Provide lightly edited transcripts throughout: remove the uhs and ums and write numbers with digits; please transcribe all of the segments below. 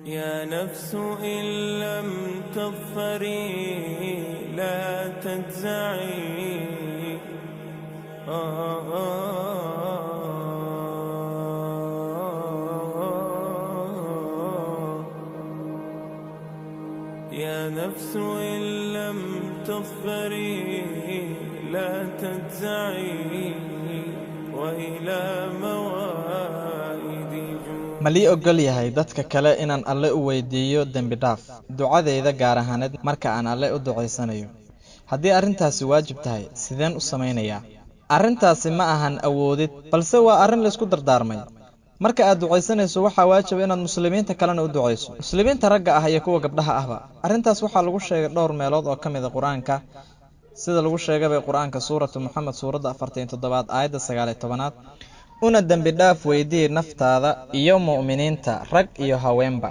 يا نفس إن لم تظفري لا تجزعي. يا نفس إن لم تظفري لا تجزعي وإلى موائد Ma lii oggol yahay dadka kale inaan Alle u weydiiyo dembi dhaaf ducadeyda, gaar ahaaneed marka aan Alle u ducaysanayo? Haddii arrintaasi waajib tahay, sideen u samaynayaa? Arrintaasi ma ahan awoodid, balse waa arrin laysku dardaarmay. Marka aad ducaysanayso, waxaa waajiba inaad muslimiinta kalena u ducayso, muslimiinta ragga ah iyo kuwa gabdhaha ahba. Arrintaas waxaa lagu sheegay dhowr meelood oo ka mid a Qur-aanka, sida lagu sheegabay Qur-aanka Suuratu Moxamed, suuradda 47aad, aayadda 19aad: "Una dembi dhaaf weydii naftaada iyo mu'miniinta, rag iyo haweenba."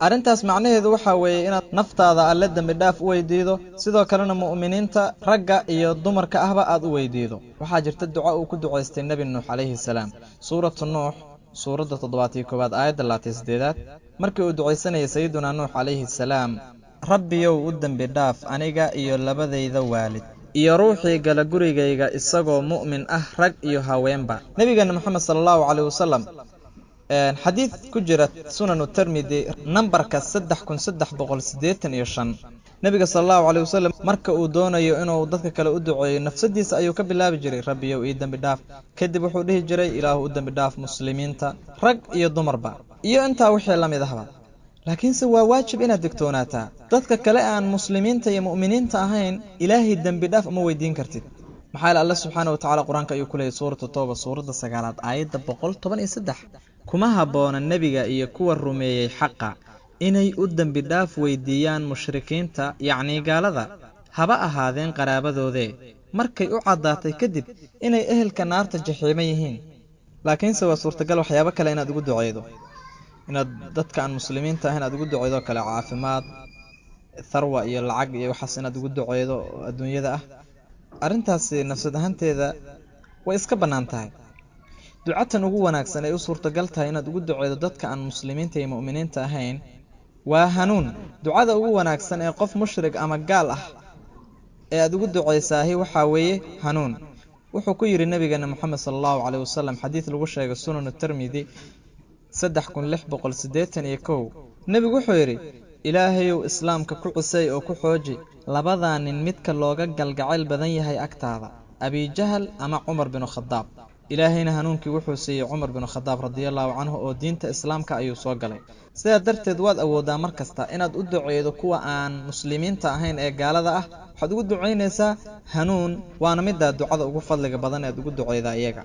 Arrintaas macnaheedu waxaa weeye inaad naftaada Alle dembi dhaaf u weydiido, sidoo kalena mu'miniinta ragga iyo dumarka ahba aad u weydiido. Waxaa jirta duco uu ku ducaystay Nebi Nuux calayhi salaam, Suuratu Nuux, suuradda 71aad, aayadda 28aad, markii uu ducaysanayay Sayidunaa Nuux calayhi salaam: "Rabbiyow, u dembi dhaaf aniga iyo labadayda waalid iyo ruuxii gala gurigayga isagoo mu'min ah, rag iyo haweenba." Nebigeena Moxamed sala Allahu caleyh wasalam, xadiid ku jira Sunanu Termidi, nambarka 3385, Nebiga sala Allahu caleyh wasalam marka uu doonayo inuu dadka kale u duceeyo, nafsadiisa ayuu ka bilaabi jiray: "Rabbiyow, ii dembi dhaaf." Kadib wuxuu dhihi jiray: "Ilaahu, u dembi dhaaf muslimiinta, rag iyo dumarba," iyo intaa wixii la mid ahba. Laakiinse waa waajib inaad digtoonaataa: dadka kale aan muslimiinta iyo mu'miniinta ahayn Ilaahay dembi dhaaf uma weydiin kartid. Maxaa yeele, Alle subxaana wa tacala Qur-aanka ayuu ku leeyay, Suuratu Tooba, suuradda 9aad, aayadda 113: "Kuma habboona nebiga iyo kuwa rumeeyey xaqa inay u dembi dhaaf weydiiyaan mushrikiinta, yacnii gaalada, haba ahaadeen qaraabadoodee, markay u caddaatay kadib inay ehelka naarta jaxiimo yihiin." Laakiinse waa suurtagal waxyaabo kale inaad ugu duceydo, inaad dadka aan muslimiinta ahayn aad ugu duceydo kale caafimaad, tharwa iyo lacag iyo waxaas inaad ugu duceydo oo adduunyada ah. Arrintaasi nafsad ahaanteeda way iska bannaan tahay. Ducatan ugu wanaagsan ay u suurtagal tahay inaad ugu duceydo dadka aan muslimiinta iyo mu'miniinta ahayn waa hanuun. Ducada ugu wanaagsan ee qof mushrig ama gaal ah ee aad ugu duceysaahi waxaa weeye hanuun. Wuxuu ku yidhi nabigeena Moxamed sala Allahu caleyh wasalam, xadiid lagu sheegay Sunanu Termidi, 3681, nebigu wuxuu yidhi: "Ilaahayow, Islaamka ku cisay oo ku xooji labadaa nin midka looga galgacayl badan yahay agtaada, Abijahal ama Cumar binu Khadaab." Ilaahayna hanuunkii wuxuu siiyey Cumar binu Khadaab radiallahu canhu, oo diinta Islaamka ayuu soo galay. Sidaa darteed waad awooddaa mar kasta inaad u duceydo kuwa aan muslimiinta ahayn ee gaalada ah. Waxaad ugu ducaynaysaa hanuun, waana middaa ducada ugu fadliga badan eed ugu duceydaa iyaga.